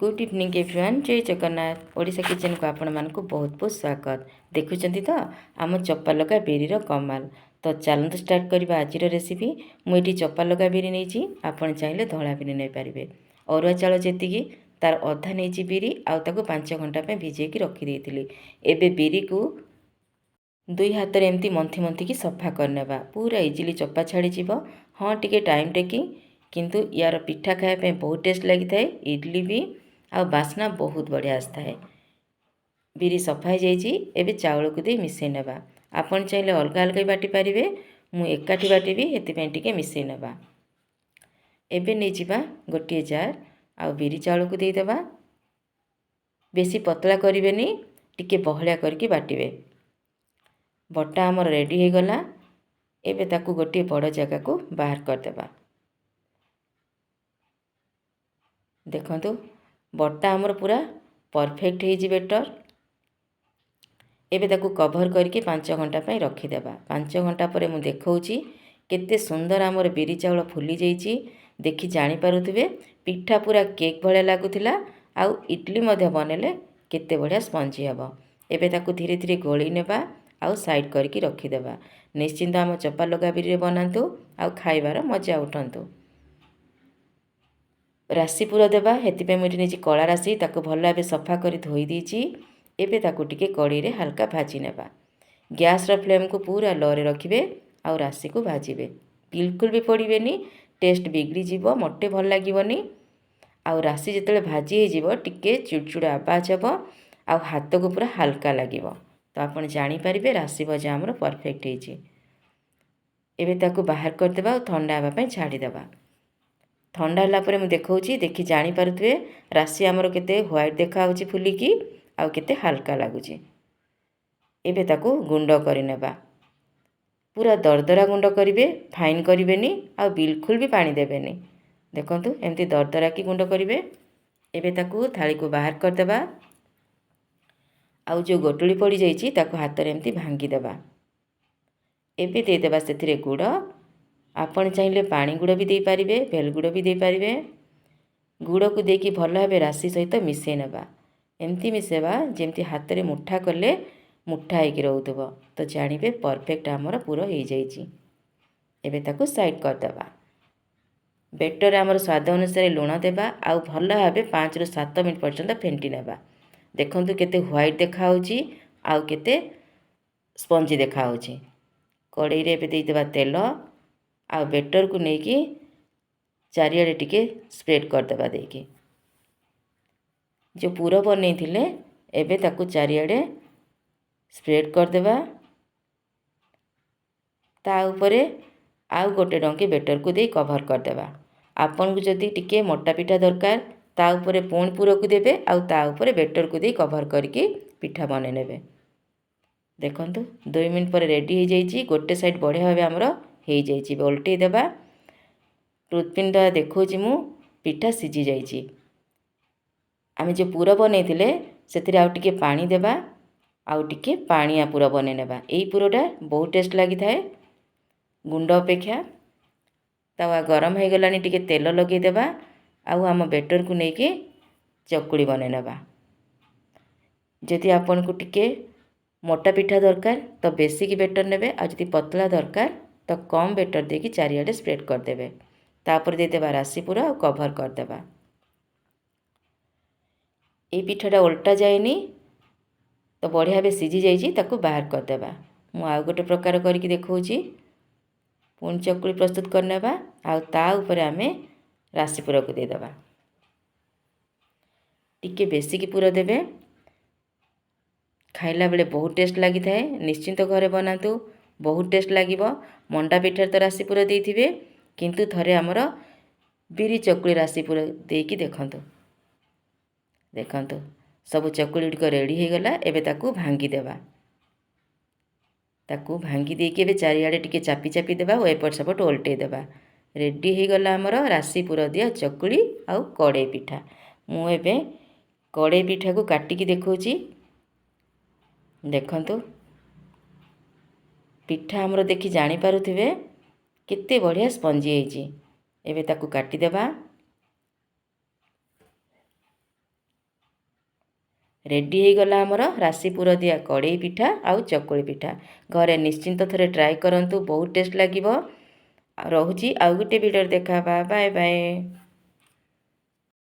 Good evening everyone, ଜୟ ଜଗନ୍ନାଥ। ଓଡ଼ିଶା କିଚେନ୍କୁ ଆପଣମାନଙ୍କୁ ବହୁତ ବହୁତ ସ୍ୱାଗତ। ଦେଖୁଛନ୍ତି ତ ଆମ ଚପା ଲଗା ବିରିର କମାଲ। ତ ଚାଲନ୍ତୁ ଷ୍ଟାର୍ଟ କରିବା ଆଜିର ରେସିପି। ମୁଁ ଏଠି ଚପା ଲଗା ବିରି ନେଇଛି, ଆପଣ ଚାହିଁଲେ ଧଳା ବିରି ନେଇପାରିବେ। ଅରୁଆ ଚାଉଳ ଯେତିକି ତାର ଅଧା ନେଇଛି ବିରି, ଆଉ ତାକୁ 5 ଘଣ୍ଟା ପାଇଁ ଭିଜେଇକି ରଖିଦେଇଥିଲି। ଏବେ ବିରିକୁ ଦୁଇ ହାତରେ ଏମିତି ମନ୍ଥି ମନ୍ଥିକି ସଫା କରିନେବା, ପୁରା ଇଜିଲି ଚପା ଛାଡ଼ିଯିବ। ହଁ, ଟିକେ ଟାଇମ୍ ଟେକିଂ, କିନ୍ତୁ ୟାର ପିଠା ଖାଇବା ପାଇଁ ବହୁତ ଟେଷ୍ଟ ଲାଗିଥାଏ, ଇଡ଼ଲି ବି, ଆଉ ବାସ୍ନା ବହୁତ ବଢ଼ିଆ ଆସିଥାଏ। ବିରି ସଫା ହେଇଯାଇଛି, ଏବେ ଚାଉଳକୁ ଦେଇ ମିଶାଇ ନେବା। ଆପଣ ଚାହିଁଲେ ଅଲଗା ଅଲଗା ବି ବାଟି ପାରିବେ, ମୁଁ ଏକାଠି ବାଟିବି, ସେଥିପାଇଁ ଟିକେ ମିଶାଇ ନେବା। ଏବେ ନେଇଯିବା ଗୋଟିଏ ଜାର୍ ଆଉ ବିରି ଚାଉଳକୁ ଦେଇଦେବା। ବେଶୀ ପତଳା କରିବେନି, ଟିକେ ବହଳିଆ କରିକି ବାଟିବେ। ବଟା ଆମର ରେଡ଼ି ହେଇଗଲା। ଏବେ ତାକୁ ଗୋଟିଏ ବଡ଼ ଜାଗାକୁ ବାହାର କରିଦେବା। ଦେଖନ୍ତୁ, ବଟା ଆମର ପୁରା ପରଫେକ୍ଟ ହେଇଛି ବେଟର୍। ଏବେ ତାକୁ କଭର୍ କରିକି 5 ଘଣ୍ଟା ପାଇଁ ରଖିଦେବା। 5 ଘଣ୍ଟା ପରେ ମୁଁ ଦେଖାଉଛି କେତେ ସୁନ୍ଦର ଆମର ବିରି ଚାଉଳ ଫୁଲି ଯାଇଛି। ଦେଖି ଜାଣିପାରୁଥିବେ ପିଠା ପୁରା କେକ୍ ଭଳିଆ ଲାଗୁଥିଲା, ଆଉ ଇଡ଼ଲି ମଧ୍ୟ ବନେଇଲେ କେତେ ବଢ଼ିଆ ସ୍ପଞ୍ଜି ହେବ। ଏବେ ତାକୁ ଧୀରେ ଧୀରେ ଗୋଳେଇ ନେବା ଆଉ ସାଇଡ଼୍ କରିକି ରଖିଦେବା। ନିଶ୍ଚିନ୍ତ ଆମ ଚପା ଲଗା ବିରିରେ ବନାନ୍ତୁ ଆଉ ଖାଇବାର ମଜା ଉଠାନ୍ତୁ। ରାଶି ପୁର ଦେବା, ସେଥିପାଇଁ ମୁଁ ଏଠି ନେଇଛି କଳା ରାଶି, ତାକୁ ଭଲ ଭାବେ ସଫା କରି ଧୋଇ ଦେଇଛି। ଏବେ ତାକୁ ଟିକେ କଡ଼େଇରେ ହାଲକା ଭାଜି ନେବା। ଗ୍ୟାସ୍ର ଫ୍ଲେମ୍କୁ ପୁରା ଲୋରେ ରଖିବେ ଆଉ ରାଶିକୁ ଭାଜିବେ, ବିଲକୁଲ ବି ପୋଡ଼ିବେନି, ଟେଷ୍ଟ ବିଗିଡ଼ିଯିବ, ମୋଟେ ଭଲ ଲାଗିବନି। ଆଉ ରାଶି ଯେତେବେଳେ ଭାଜି ହେଇଯିବ ଟିକେ ଚୁଡ଼ଚୁଡ଼ା ଆବାଜ ହେବ ଆଉ ହାତକୁ ପୁରା ହାଲକା ଲାଗିବ, ତ ଆପଣ ଜାଣିପାରିବେ ରାଶି ଭଜା ଆମର ପରଫେକ୍ଟ ହେଇଛି। ଏବେ ତାକୁ ବାହାର କରିଦେବା ଆଉ ଥଣ୍ଡା ହେବା ପାଇଁ ଛାଡ଼ିଦେବା। ଥଣ୍ଡା ହେଲା ପରେ ମୁଁ ଦେଖାଉଛି, ଦେଖି ଜାଣିପାରୁଥିବେ ରାଶି ଆମର କେତେ ହ୍ୱାଇଟ୍ ଦେଖାହେଉଛି ଫୁଲିକି ଆଉ କେତେ ହାଲକା ଲାଗୁଛି। ଏବେ ତାକୁ ଗୁଣ୍ଡ କରିନେବା, ପୁରା ଦରଦରା ଗୁଣ୍ଡ କରିବେ, ଫାଇନ୍ କରିବେନି ଆଉ ବିଲକୁଲ ବି ପାଣି ଦେବେନି। ଦେଖନ୍ତୁ ଏମିତି ଦରଦରା କି ଗୁଣ୍ଡ କରିବେ। ଏବେ ତାକୁ ଥାଳିକୁ ବାହାର କରିଦେବା ଆଉ ଯେଉଁ ଗୋଟୁଳି ପଡ଼ିଯାଇଛି ତାକୁ ହାତରେ ଏମିତି ଭାଙ୍ଗିଦେବା। ଏବେ ଦେଇଦେବା ସେଥିରେ ଗୁଡ଼। ଆପଣ ଚାହିଁଲେ ପାଣି ଗୁଡ଼ ବି ଦେଇପାରିବେ, ଭେଲଗୁଡ଼ ବି ଦେଇପାରିବେ। ଗୁଡ଼କୁ ଦେଇକି ଭଲ ଭାବେ ରାଶି ସହିତ ମିଶାଇ ନେବା। ଏମିତି ମିଶାଇବା ଯେମିତି ହାତରେ ମୁଠା କଲେ ମୁଠା ହେଇକି ରହୁଥିବ, ତ ଜାଣିବେ ପରଫେକ୍ଟ ଆମର ପୁର ହେଇଯାଇଛି। ଏବେ ତାକୁ ସାଇଡ଼୍ କରିଦେବା। ବେଟରରେ ଆମର ସ୍ୱାଦ ଅନୁସାରେ ଲୁଣ ଦେବା ଆଉ ଭଲ ଭାବେ 5ରୁ 7 ମିନିଟ୍ ପର୍ଯ୍ୟନ୍ତ ଫେଣ୍ଟି ନେବା। ଦେଖନ୍ତୁ କେତେ ହ୍ୱାଇଟ୍ ଦେଖାହେଉଛି ଆଉ କେତେ ସ୍ପଞ୍ଜି ଦେଖାହେଉଛି। କଡ଼େଇରେ ଏବେ ଦେଇଦେବା ତେଲ ଆଉ ବେଟରକୁ ନେଇକି ଚାରିଆଡ଼େ ଟିକେ ସ୍ପ୍ରେଡ଼୍ କରିଦେବା ଦେଇକି। ଯେଉଁ ପୁର ବନେଇଥିଲେ ଏବେ ତାକୁ ଚାରିଆଡ଼େ ସ୍ପ୍ରେଡ଼୍ କରିଦେବା। ତା ଉପରେ ଆଉ ଗୋଟେ ଡଙ୍କି ବେଟରକୁ ଦେଇ କଭର୍ କରିଦେବା। ଆପଣଙ୍କୁ ଯଦି ଟିକେ ମୋଟା ପିଠା ଦରକାର ତା ଉପରେ ପୁଣି ପୁରକୁ ଦେବେ ଆଉ ତା ଉପରେ ବେଟରକୁ ଦେଇ କଭର୍ କରିକି ପିଠା ବନେଇ ନେବେ। ଦେଖନ୍ତୁ 2 ମିନିଟ୍ ପରେ ରେଡ଼ି ହେଇଯାଇଛି। ଗୋଟେ ସାଇଡ଼୍ ବଢ଼ିଆ ଭାବେ ଆମର ହେଇଯାଇଛି। ଏବେ ଓଲଟେଇ ଦେବା। ଟୁଥପିନ୍ ଦ୍ୱାରା ଦେଖାଉଛି ମୁଁ ପିଠା ସିଝି ଯାଇଛି। ଆମେ ଯେଉଁ ପୁର ବନେଇଥିଲେ ସେଥିରେ ଆଉ ଟିକେ ପାଣି ଦେବା ଆଉ ଟିକେ ପାଣିଆ ପୁର ବନେଇ ନେବା। ଏଇ ପୁରଟା ବହୁତ ଟେଷ୍ଟ ଲାଗିଥାଏ ଗୁଣ୍ଡ ଅପେକ୍ଷା। ତାୱା ଗରମ ହେଇଗଲାଣି, ଟିକେ ତେଲ ଲଗେଇଦେବା ଆଉ ଆମ ବେଟରକୁ ନେଇକି ଚକୁଳି ବନେଇ ନେବା। ଯଦି ଆପଣଙ୍କୁ ଟିକେ ମୋଟା ପିଠା ଦରକାର ତ ବେଶିକି ବେଟର ନେବେ, ଆଉ ଯଦି ପତଳା ଦରକାର ତ କମ୍ ବେଟର ଦେଇକି ଚାରିଆଡ଼େ ସ୍ପ୍ରେଡ଼୍ କରିଦେବେ। ତାପରେ ଦେଇଦେବା ରାଶି ପୁର ଆଉ କଭର୍ କରିଦେବା। ଏଇ ପିଠାଟା ଓଲଟା ଯାଏନି, ତ ବଢ଼ିଆ ଭାବେ ସିଝି ଯାଇଛି, ତାକୁ ବାହାର କରିଦେବା। ମୁଁ ଆଉ ଗୋଟେ ପ୍ରକାର କରିକି ଦେଖାଉଛି। ପୁଣି ଚକୁଳି ପ୍ରସ୍ତୁତ କରିନେବା ଆଉ ତା ଉପରେ ଆମେ ରାଶି ପୁରକୁ ଦେଇଦେବା। ଟିକେ ବେଶିକି ପୁର ଦେବେ, ଖାଇଲା ବେଳେ ବହୁତ ଟେଷ୍ଟ ଲାଗିଥାଏ। ନିଶ୍ଚିନ୍ତ ଘରେ ବନାନ୍ତୁ, ବହୁତ ଟେଷ୍ଟ ଲାଗିବ। ମଣ୍ଡା ପିଠାରେ ତ ରାଶି ପୁର ଦେଇଥିବେ, କିନ୍ତୁ ଥରେ ଆମର ବିରି ଚକୁଳି ରାଶି ପୁର ଦେଇକି ଦେଖନ୍ତୁ। ଦେଖନ୍ତୁ ସବୁ ଚକୁଳି ଗୁଡ଼ିକ ରେଡ଼ି ହେଇଗଲା। ଏବେ ତାକୁ ଭାଙ୍ଗିଦେବା। ତାକୁ ଭାଙ୍ଗି ଦେଇକି ଏବେ ଚାରିଆଡ଼େ ଟିକେ ଚାପି ଚାପି ଦେବା ଓ ଏପଟ ସେପଟ ଓଲଟେଇ ଦେବା। ରେଡ଼ି ହେଇଗଲା ଆମର ରାଶି ପୁର ଦିଆ ଚକୁଳି ଆଉ କଡ଼େଇ ପିଠା। ମୁଁ ଏବେ କଡ଼େଇ ପିଠାକୁ କାଟିକି ଦେଖାଉଛି। ଦେଖନ୍ତୁ ପିଠା ଆମର ଦେଖି ଜାଣିପାରୁଥିବେ କେତେ ବଢ଼ିଆ ସ୍ପଞ୍ଜି ହେଇଛି। ଏବେ ତାକୁ କାଟିଦେବା। ରେଡ଼ି ହେଇଗଲା ଆମର ରାଶି ପୁର ଦିଆ କଡ଼େଇ ପିଠା ଆଉ ଚକୁଳି ପିଠା। ଘରେ ନିଶ୍ଚିନ୍ତ ଥରେ ଟ୍ରାଏ କରନ୍ତୁ, ବହୁତ ଟେଷ୍ଟ ଲାଗିବ। ରହୁଛି, ଆଉ ଗୋଟେ ଭିଡ଼ିଓରେ ଦେଖା ହେବା। Bye bye.